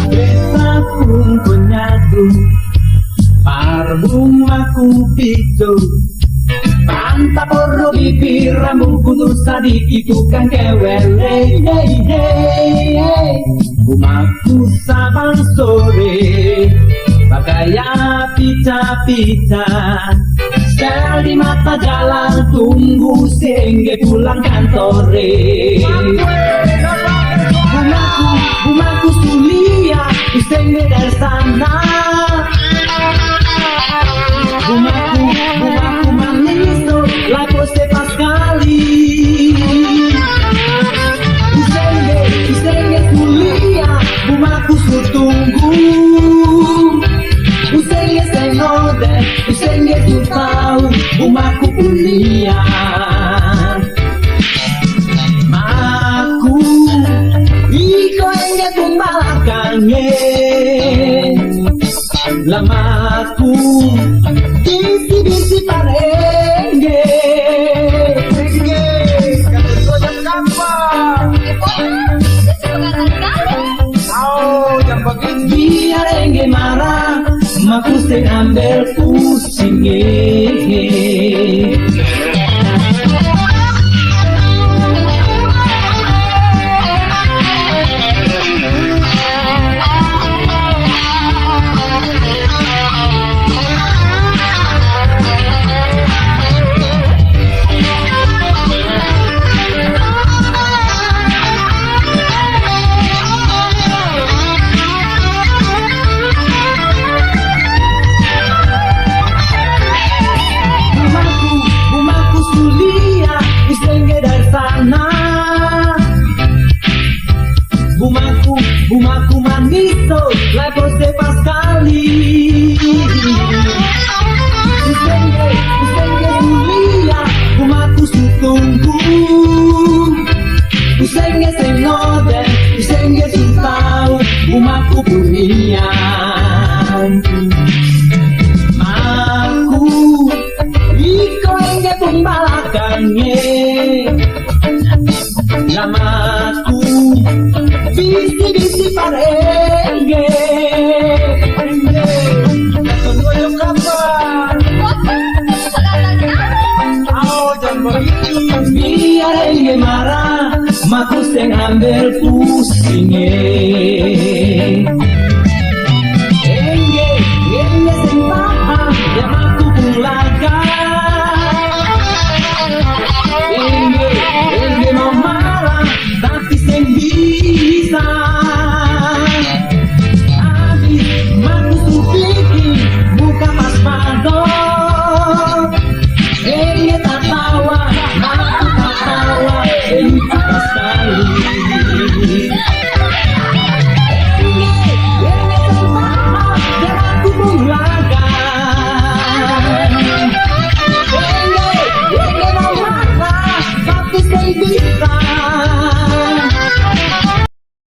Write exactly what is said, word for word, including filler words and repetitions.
Besa pun kunyadu, parbung maku pitu. Panta porro bibir rambu kudu sadiki tukang kewele, hey, hey, hey. Bumaku sabang sore, bagaya pita-pita. Sel di mata jalan tunggu sengge pulang kantore. Bumaku, bumaku sulia, sengge dari sana. Bumaku, bumaku maniso, laku sepa sekali. Usenge, usenge sulia, bumaku sutunggu. Usenge sengode, usenge sutau, bumaku punia. Maku, iko enge kumbalakange. Lamaku, bisi-bisi parenge. Renge, kata gua jam berapa? Oh, jam begini. Biar renge marah, maku seng ambil pusing. Bumaku, bumaku sulia, usenge dari sana. Bumaku, bumaku maniso, laku sepa sekali. Usenge, usenge sulia, bumaku sutunggu. Usenge sengode, usenge sutau, bumaku punia. Maku, iko enge kumbalakange. Lamaku, bisi-bisi parenge. Renge, kata gua jam berapa? Oh, jam begini. Biar renge marah, maku seng ambil pusing. Renge, renge seng paham, ya maku pulaga. Renge, renge mau marah, tapi seng bisa. Abis maku supiki, muka pas padok. Renge tatawa, maku tatawa, renge pas sekali. Renge, renge tatawa, maku pulaga. Renge, renge mau marah, tapi seng bisa.